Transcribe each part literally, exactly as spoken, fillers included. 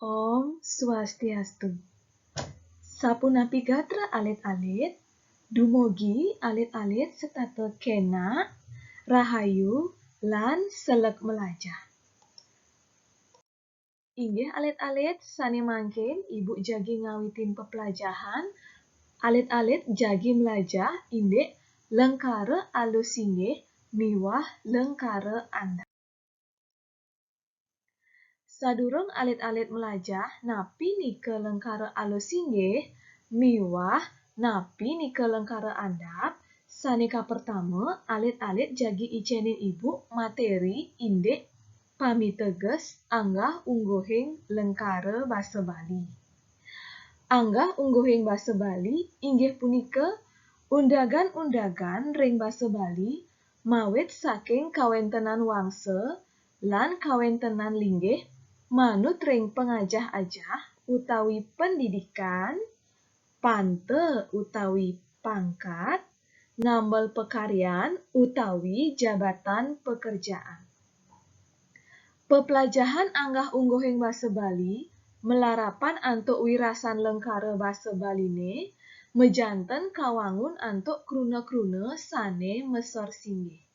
Om Swastiastu. Sapunapi gatra alit-alit, dumugi alit-alit setata kenak, rahayu, lan selek melajah. Inggih alit-alit, sane mangkin Ibu jagi ngawitin peplajahan, alit-alit jagi melajah indik lengkara alus singgih miwah lengkara andap. Sadurung alit-alit melajah napi nika lengkara alus singgih miwah napi nika lengkara andap, sane kapertama, alit-alit jagi icenin Ibu materi indik pamiteges anggah ungguhing lengkara basa Bali. Anggah ungguhing basa Bali inggih punika undagan-undagan ring basa Bali mawit saking kawentenan wangsa lan kawentenan linggih manut ring pangajah-ajah utawi pendidikan, panta utawi pangkat, ngamel pakaryan utawi jabatan pekerjaan. Peplajahan anggah ungguhing basa Bali malarapan antuk wirasan lengkara basa Baline majanten kawangun antuk kruna-kruna sane masor singgih.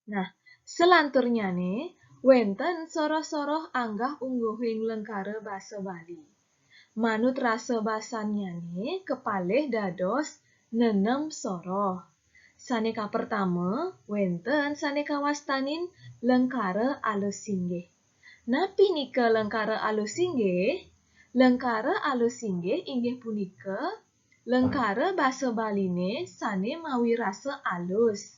Nah, salanturnyane wenten soroh-soroh anggah ungguhing lengkara basa Bali. Manut rasa basannyane kapalih dados nenem soroh. Sane kapertama, wenten sane kawastanin lengkara alus singgih. Napi nika lengkara alus singgih? Lengkara alus singgih inggih punika lengkara basa Baline sane mawi rasa alus,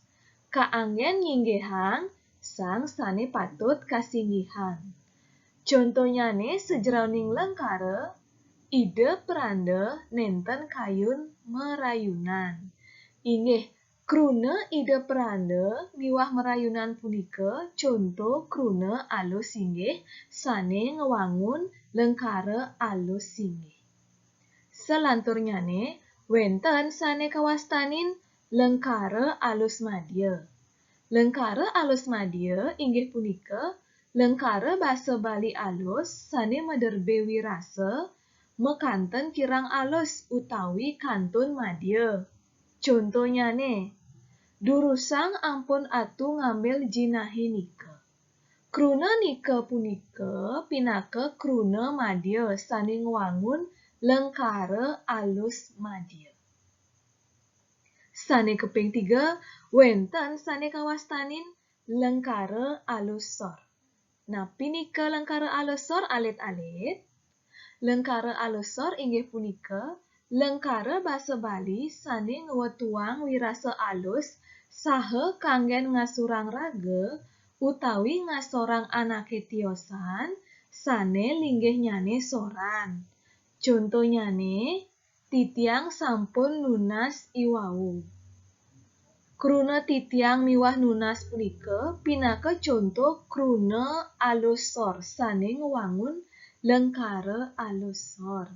kaanggen nyinggihang sang sane patut kasinggihang. Contonyane sajeroning lengkara, Ida Pranda nenten kayun marayunan. Inggih, kruna Ida Pranda miwah marayunan punika conto kruna alus singgih sane ngwangun lengkara alus singgih. Salanturnyane wenten sane kawastanin lengkara alus madya. Lengkara alus madya inggih punika lengkara basa Bali alus sane maderbe wirasa makanten kirang alus utawi kantun madya. Contonyane, durusang ampun atu ngambil jinahe nika. Kruna nika punika pinaka kruna madya sane ngwangun lengkara alus madya. Sane kaping tiga, wenten sane kawastanin lengkara alus sor. Napi nika lengkara alus sor, alit-alit? Lengkara alus sor inggih punika lengkara basa Bali sane ngwetuang wirasa alus saha kanggen ngasurang raga utawi ngasorang anake tiosan sane linggihnyane soran. Contonyane, titiang sampun nunas iwau. Kruna titiang miwah nunas punika pinaka conto kruna alus sor sane ngwangun lengkara alus sor.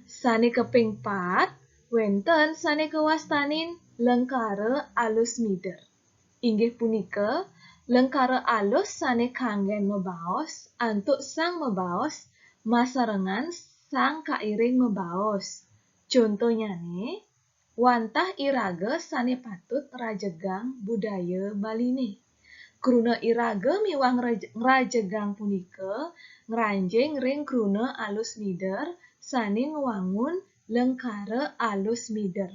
Sane kaping pat, wenten sane kawastanin lengkara alus mider. Inggih punika lengkara alus sane kanggen mabaos antuk sang mabaos masarengan sang kairing mabaos. Contonyane, wantah iraga sane patut ngrajegang budaya Baline. Kruna iraga miwah ngraj-, ngrajegang punika ngranjing ring kruna alus mider sane ngwangun lengkara alus mider.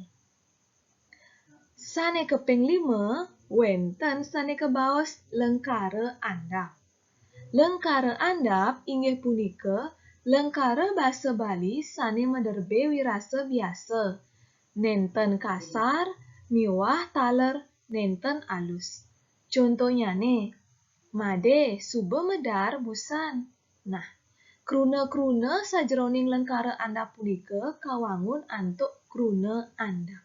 Sane kaping lima, wenten sane kabaos lengkara andap. Lengkara andap inggih punika lengkara basa Bali sane maderbe wirasa biasa, nenten kasar miwah taler nenten alus. Contonyane, made suba medar busan. Nah, kruna-kruna sajeroning lengkara andap punika kawangun antuk kruna andap.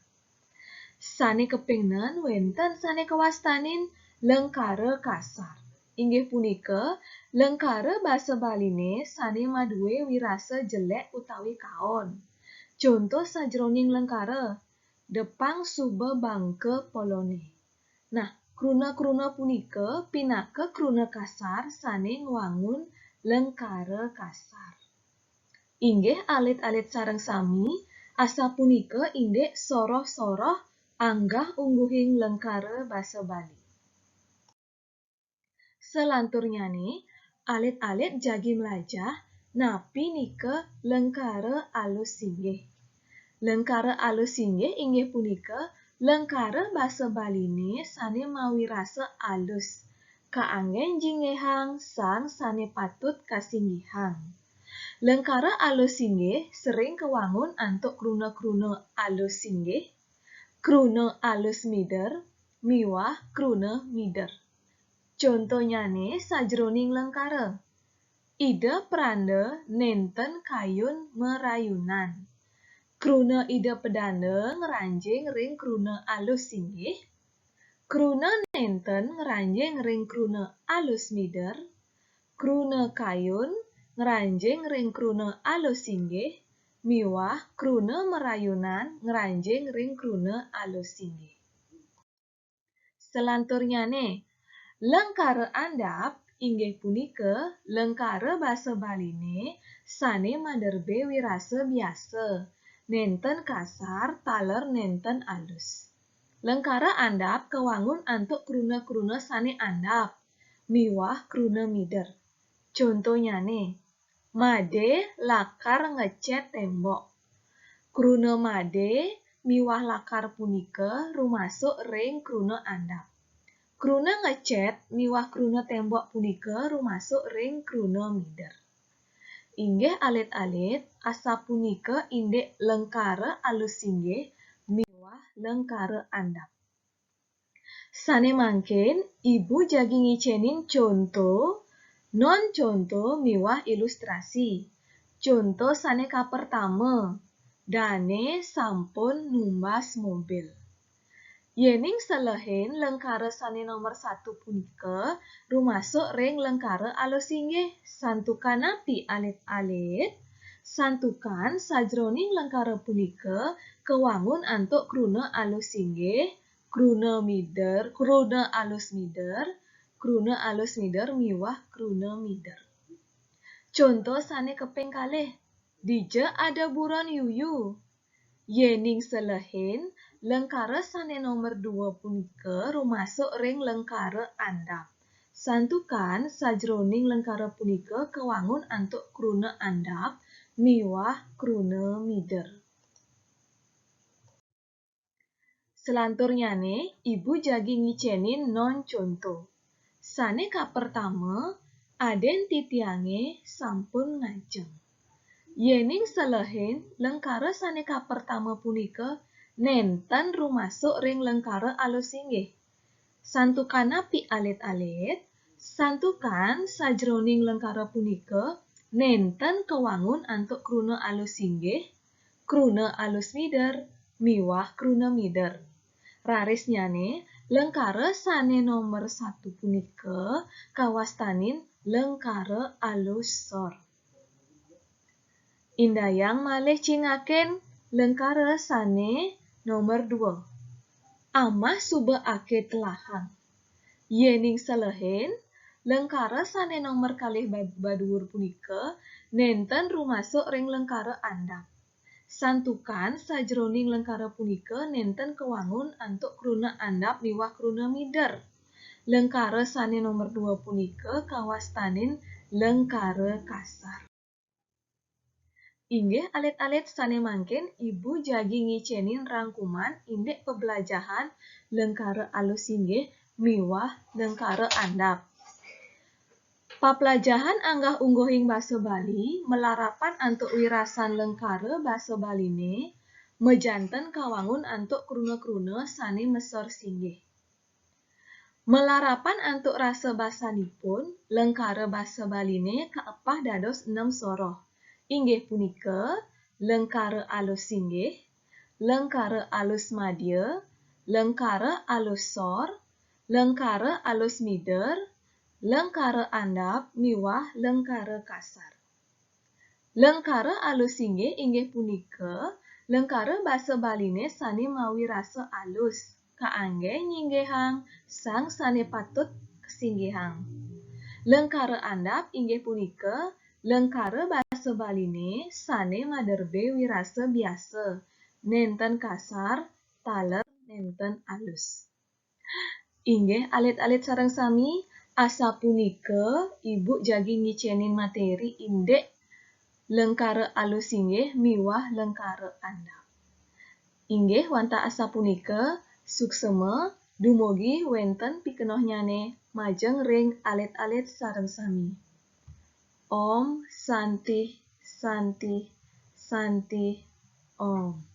Sane kaping nen wenten sane kawastanin lengkara kasar. Inggih punika lengkara basa Baline sane madue wirasa jelek utawi kaon. Conto sajeroning lengkara, depang suba bangka polone. Nah, kruna-kruna punika pinaka kruna kasar sane ngwangun lengkara kasar. Inggih alit-alit sareng sami, asapunika indik soroh-soroh anggah-ungguhing lengkara basa Bali. Salanturnyane, alit-alit jagi mlajah napi nika lengkara alus singgih. Lengkara alus singgih inggih punika lengkara basa Baline sane mawirasa alus, kaanggen jinggihang sang sane patut kasinggihang. Lengkara alus singgih sering kawangun antuk kruna-kruna alus singgih, kruna alus mider, miwah kruna mider. Contonyane sajroning lengkara. Ida pranda nenten kayun marayunan. Kruna Ida pedanda ngranjing ring kruna alus singgih. Kruna nenten ngranjing ring kruna alus mider. Kruna kayun ngranjing ring kruna alus singgih. Miwah kruna marayunan ngranjing ring kruna alus singgih. Salanturnyane, lengkara andap inggih punika lengkara basa Baline sane maderbe wirasa biasa, nenten kasar taler nenten alus. Lengkara andap kawangun antuk kruna-kruna sane andap miwah kruna mider. Contonyane, made lakar ngecet tembok. Kruna made miwah lakar punika rumasuk ring kruna andap. Kruna ngecet miwah kruna tembok punika rumasuk ring kruna mider. Inggih alit-alit, asapunika indik lengkara alus singgih miwah lengkara andap. Sane mangkin, Ibu jagi ngicenin conto, non conto miwah ilustrasi. Conto sane kapertama, dane sampun numbas mobil. Yening selehin lengkara sane nomor satu punika rumasuk ring lengkara alus singgih. Santukan napi alit-alit? Santukan sajroning lengkara punika kawangun antuk kruna alus singgih, kruna mider, kruna alus mider, kruna alus mider miwah kruna mider. Conto sane kaping kalih, dija ada buron yuyu. Yening selehin, lengkara sane nomor dua punika rumasuk ring lengkara andap. Santukan sajroning lengkara punika kawangun antuk kruna andap miwah kruna mider. Salanturnyane, Ibu jagi ngicenin non conto. Sane kapertama, aden titiange sampun ngajeng. Yening selehin, lengkara sane kapertama punika nenten rumasuk ring lengkara alus singgih. Santukan napi alit-alit? Santukan sajroning lengkara punika nenten kawangun antuk kruna alus singgih, kruna alus mider, miwah kruna mider. Rarisnyane, lengkara sane nomor satu punika kawastanin lengkara alus sor. Indayang malih cingakin lengkara sane nomor dua. Amah suba ake telahang. Yening selehin, lengkara sane nomor kalih bad-, baduur punika nenten rumasuk ring lengkara andap. Santukan sajroning lengkara punika nenten kawangun antuk kruna andap miwah kruna mider. Lengkara sane nomor dua punika kawastanin lengkara kasar. Inggih alit-alit sane mangkin Ibu jagi ngicenin rangkuman indik peblajahan lengkara alus singgih miwah lengkara andap. Paplajahan anggah-ungguhing basa Bali malarapan antuk wirasan lengkara basa Baline, majanten kawangun antuk kruna-kruna sane masor singgih. Malarapan antuk rasa basanipun, lengkara basa Baline kaepah dados enem soroh, inggih punika lengkara alus singgih, lengkara alus madya, lengkara alus sor, lengkara alus mider, lengkara andap miwah lengkara kasar. Lengkara alus singgih inggih punika lengkara basa Baline sane mawi rasa alus, kaangge nyinggihang sang sane patut kasinggihang. Lengkara andap inggih punika lengkara basa Baline sane maderbe wirasa biasa, nenten kasar, taler nenten alus. Inggih alit-alit sareng sami, asapunika Ibu jagi ngicenin materi indik lengkara alus inggih miwah lengkara andap. Inggih wantah asapunika, suksema, dumugi wenten pikenohnyane majeng ring alit-alit sareng sami. Om Santi, Santi, Santi, Om.